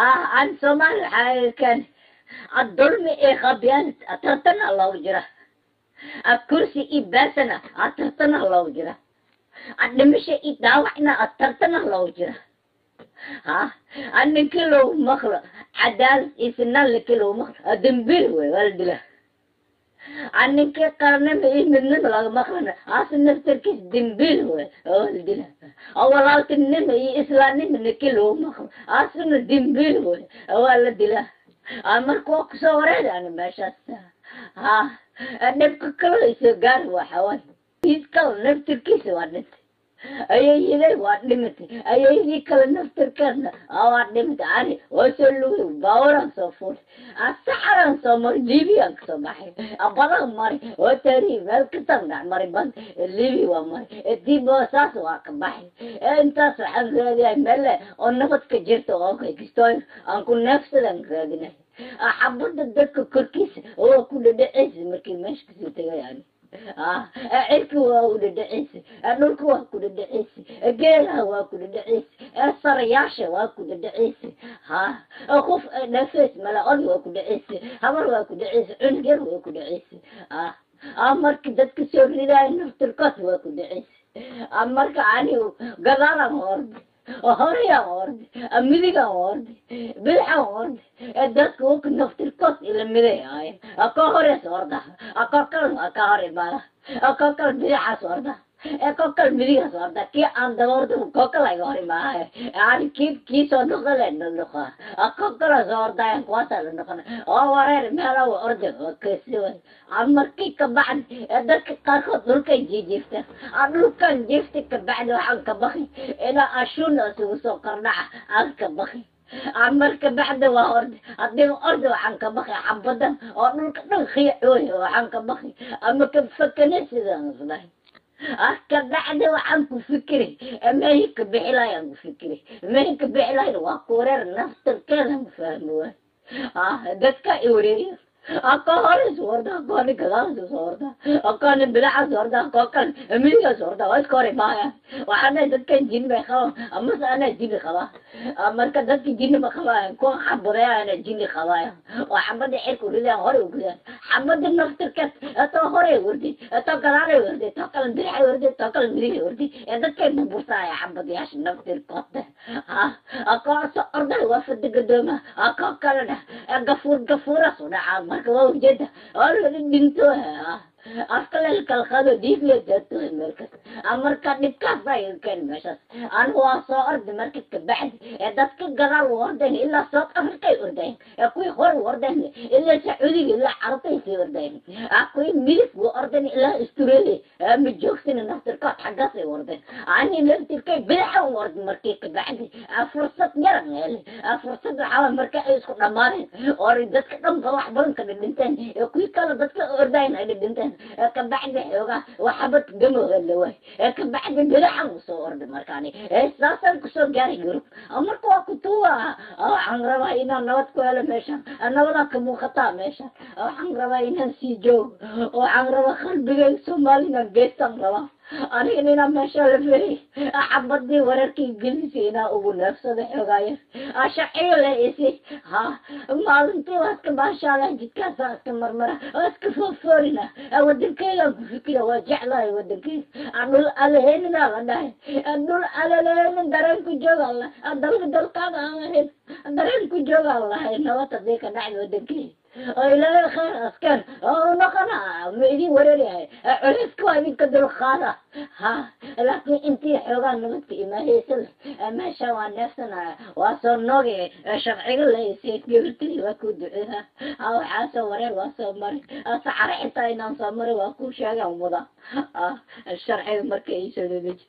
Aan Soomaali waxaa keen dulmi iyo qabyaalad tartana loogu jira, kursi iyo beesana tartana loogu jira, dhimasho iyo dhaawacna tartana loogu jira. Ha ninkii loogu maqlo cadaalad iyo sinaan, ninkii loogu maqlo dambiil wey, waa la dilaa. Ninkii qarannimo iyo midnimo laga maqlana aasi naftarkiis dambiil wey, waa la dilaa. Walaaltinimo iyo islaamnimo ninkii loogu maqlo aasina dambiil wey, waa la dilaa. Marka waa kusoo wareer ani meeshaas. Ha dhibka kale isoo gaari waxa waay kiis kale naftirkiisa waa dhintay, ayeeyaday waa dhimatay, ayeeyadii kale naftirkeedna waa dhimatay. Ani waa soo lugay, baawaraan soo fuulay, saxaraan soo maray, Liibiyaan kasoo baxay, badan maray, waa taarihi meel kastaan dhex maray, bad Liibiya waa maray, dib saas waa ka baxay. Intaas waxaan raadiyay meel oo nabad ka jirta oo kastoo aan ku neefsadaan raadinay. Xabadda dadka korkiisa waa ku dhadhacaysa markii meesha kasoo tegay. Yani cirka waa ku dhadhacaysa, dhulka waa ku dhadhacaysa, geelaha waa ku dhadhacaysa, sarayaasha waa ku dhadhacaysa. Ha qof dhafeys mala, oday waa ku dhacaysa, habar waa ku dhacaysa, cunug yar waa ku dhacaysa. Marka dadka soo ridaayo naftirkood waa ku dhacaysa. Marka anigu gadaalaan orday, horeyaan orday, midigaan orday, bidixaan orday, dadka uka naftirkood ila miday ahaayeen. Ka horeys orda, ko kale ka hor imaada, ko kale bidixaas orda, ko kale midigaas orda, kii aan daba orda ko kale iga hor imaahay. Yani kii soo noqda le noqa, ko kale soo ordaayan, kuwaasaa la noqona oo wareer meela orda kasi way. Markii kabacdi dadka qaarkood dhulkay jiijiifteen, dhulkan jiiftay. Kabacdi waxaan ka baqi ilaa ashuuna isugu soo kordhaca aan ka baqi. Marka bacda waa orda, haddiiba orda waxaan ka baqi xabadan oo dhulka dhan khiicooy, waxaan ka baqi ama ka fakane sidaan isdahay. Kabacdi waxaan ku fikiri mehi ka bixi lahay, aan ku fikiri mehi ka bixi lahayn. Waa ku wareer naftarkeeda ma fahmi waay. Dadka i wareeriya, ka hore soo orda, kooni gadaal soo orda, kooni bidaxa soo orda, koo kale midiga soo orda, waa iska hor imaayaan. Waxaan dhahay dadkan jini bay qabaan amase anaa jini qabaa? Marka dadka jini ma qabaayan, kuwa xabadayana jini qabaaya oo xabada cirka ridayaan, hore u ridayaan xabada naftirkeed, too hore wardi, too gadaalay wardi, too kale bidixay wardi, too kale midigay wardi, ee dadkay burburtaaya xabadayaasha naftirkood. Ha koo soo orday waa fada gadooma, koo kalena gafuur gafuuraas u dhacaa. Marka waa ujeeda waa la dhinto, afka la kala qaado, dhiig la jaato meel kasta. Marka dhibkaas baa iga keen meeshaas. Anigu waa soo orday. Marka kabacdi ee dadka gadaal u ordayn ilaa South Africa ay ordayn, ee kuwii hore u ordayn ilaa Sacuudiga, ilaa Carabtay sii ordayn, kuwii midig u ordayn ilaa Australia, ma joogsina naftirkood xaggaas ay ordayn. Ani naftirkay bidaxa u orday. Markii kabacdi fursad yaran helay, fursad waxaa marka ay isku dhammaadeen oo dadka dhan ba wax badan ka dhidhinteen, kuwii kale dadka ordayn ay dhidhinteen, kabacdi xoogaa waxabad gamooga la waay, kabacdi bidaxan usoo orday. Markaani saasaan kusoo gaaray Yurub. Marka waa kutuwa, waxaan rabaa inaan nabad ku helo meeshan, nabadaa ka muuqataa meeshan. Waxaan rabaa inaan sii joogo, waxaan rabaa qalbigayga Soomaali inaan geystaan rabaa. Anigana inaan meesha la fehey xabadii wararkii gelisi inaa ugu neefsado xoogaaya sharciga la isi. Ha maalintii waa iska baashaala, jidkaasa iska marmara, waa iska foorfoorina, wadankeygaan ku fikira, waa jeclahay wadankeyga. Dhul aleheenina la dhahay, dhul aleleheenin dareen ku jooga la dalka dalkaaga aan ahayn dareen ku jooga lahay. Nabad hadii ka dhacda wadankeyga oo Ilaahay khayr askeen oo noqona, ma idin wareeryahay, culayska waa idinka dulqaada. Ha laakiin intii xoogaa nabadka imaahaysa leh meesha waa neefsanaya, waa soo noogay, sharciga laysay. Gabartadii waa kuu duceeha. Ha waxaa soo wareer waa soo maray, saxare xitaa inaan soo maray waa kuu sheegaan muda. Sharciga marka iisoo dedeji.